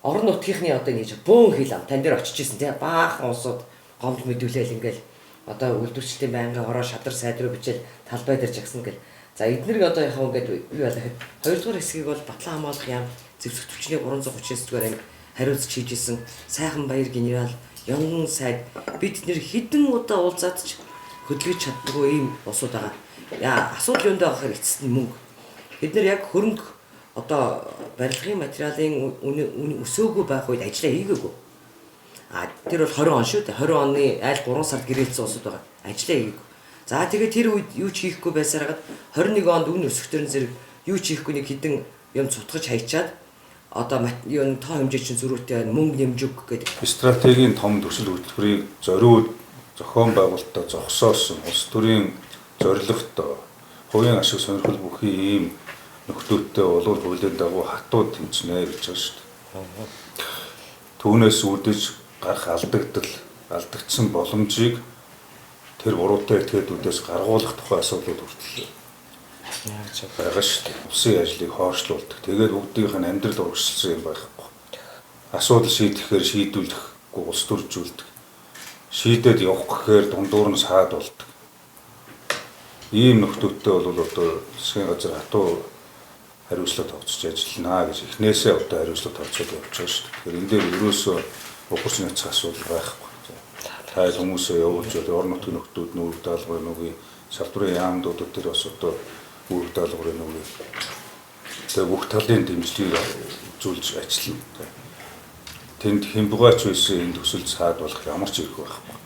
Орон нутгийнхны одоо ингэж бөөн хил ам тань дээр очиж исэн, тий, баахан улсууд гомдол мэдүүлээл, ингээл одоо үйлдвэрчлэлийн байнгын хороо шадар сайд руу бичээл талбай дээр жагсна гэл. За, эднэрийг одоо яхав ингээд юу яалаа гэхэд хоёрдугаар хэсгийг бол Батлан хамгаалах яам зэвсэг түвшний 339 дугаар анги хариуцж хийж исэн сайхан баяр генерал Янгон сайд бид нэр хэдэн удаа уулзаад ч хөдөлгөж чаддаггүй ийм улсууд байгаа. Яа, асуудал юунд байгаа гэхээр эцэст нь мөнгө. Бид нэр яг хөрөнгө, одоо барилгын материалын үн өсөөгүй байх үед ажиллаа хийгээгүй. А тэр бол 20 он шүү дээ. 20 оны айл 3 сард гэрээлсэн улсууд байгаа. Ажиллаа хийгээгүй. За, тэгээд тэр үед юу ч хийхгүй байсаар хагаад 21 онд үн өсөх төрн зэрэг юу ч хийхгүй нэг хэдэн юм цутгаж хайчаад одоо юу тоо хэмжээ чинь зөрүүтэй байна, мөнгө нэмж өг гэдэг. Стратегийн том төсөл хөтөлбөрийг зориуд зохион байгуулалтаа зогсоосон, улс төрийн зорилготой, хувийн ашиг сонирхол бүхий ийм нөхдөдтэй болвол хуулийн дагуу хатуу тэмцэнэ гэж байгаа шүү дээ. Түүнээс үүдэж гарах алдагдал, алдагдсан боломжийг тэр буруутай этгээдүүдээс гаргуулах тухай асуудлууд хүртэл байгаа шүү дээ. Улсын ажлыг хойшлуулдаг. Тэгээд бүгдийнх нь амьдрал урагшилсан юм байхгүй. Асуудал шийдэхээр шийдвүлэхгүй улс төржүүлдэг. Шийдээд явах гэхээр дундуур нь саад болдог. Ийм нөхдөлтэй бол одоо засгийн газар хатуу хариуцлага тооцож ажиллана гэж эхнээсээ одоо хариуцлага тооцоод явж байгаа шүү дээ. Тэгэхээр энэ дээр ерөөсөө ухарч няцах асуудал байхгүй. Тайл хүмүүсээ явуулж орон нутгийн нөхдүүд нүүрэг даалгаврын нүгий, салбарын яамдуудад тэр бас одоо үүрэг даалгаврын нүгий. Тэгээ бүх талын дэмжлэгийг үзүүлж ажиллана. Тэнд хямбгаач байсан энэ төсөл цаад болох ямар ч эрх байхгүй.